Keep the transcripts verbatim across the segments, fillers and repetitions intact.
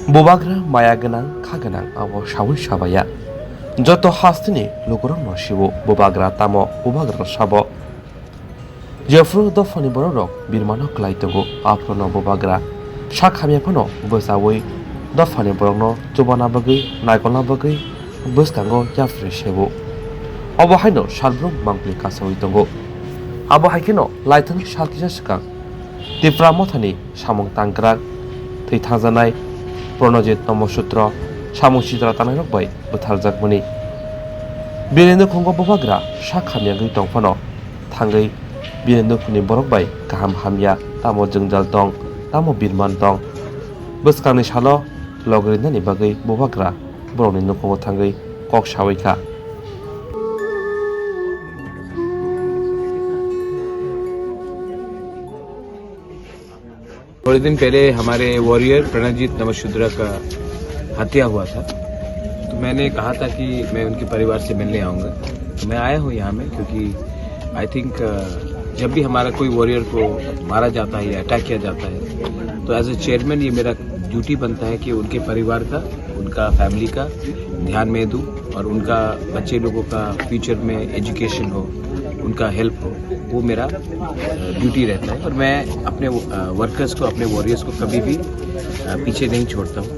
Bubagra maya gwnang, kha gwnang, abo saui sabaya. Joto hasteni lukurokno sibo bubagra, tamo bubagra sabo. Jephru dophani borokrok birmano klai tongo, aphruno bubagra sak hamya phano bwchaui dophani borokno chubana bagwi, naikolna bagwi bwskango yapri sebo. Obo haino salbrum mangpli kasaui tongo. Abo hai kheno laithani sal kisa swkang Tipra Mothani samung tangkrak thwi thangjanai Pranajit Namasudra samung sitra tangnairok bai bwtharjakmani. Bini nukhungo bubagra sak hamyagwi tongphano thangwi bini nukhungni borok bai kaham hamya, tamo jwngjal tong, tamo birman tong. Bwskangni salo logrinani bagwi bubagra borokni nukhungo thangwi kok saui kha. थोड़े दिन पहले हमारे वॉरियर प्रणजीत नमशूद्रा का हत्या हुआ था, तो मैंने कहा था कि मैं उनके परिवार से मिलने आऊँगा। तो मैं आया हूँ यहाँ में क्योंकि आई थिंक जब भी हमारा कोई वॉरियर को मारा जाता है या अटैक किया जाता है, तो एज ए चेयरमैन ये मेरा ड्यूटी बनता है कि उनके परिवार का, उनका फैमिली का ध्यान में दूँ और उनका, बच्चे लोगों का फ्यूचर में एजुकेशन हो, उनका हेल्प हो, वो मेरा ड्यूटी रहता है। और मैं अपने वर्कर्स को, अपने वॉरियर्स को कभी भी पीछे नहीं छोड़ता हूँ।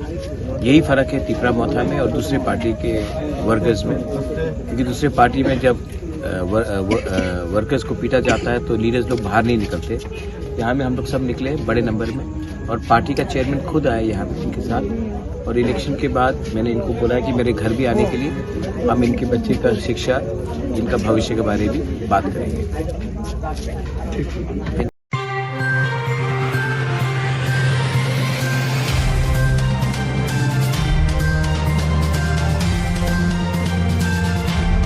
यही फ़र्क है तिपरा मोथा में और दूसरे पार्टी के वर्कर्स में, क्योंकि दूसरे पार्टी में जब वर्कर्स को पीटा जाता है तो लीडर्स लोग बाहर नहीं निकलते। यहाँ में हम लोग सब निकले बड़े नंबर में और पार्टी का चेयरमैन खुद आया यहाँ पे इनके साथ। और इलेक्शन के बाद मैंने इनको बोला है कि मेरे घर भी आने के लिए, हम इनके बच्चे का शिक्षा, इनका भविष्य के बारे में बात करेंगे।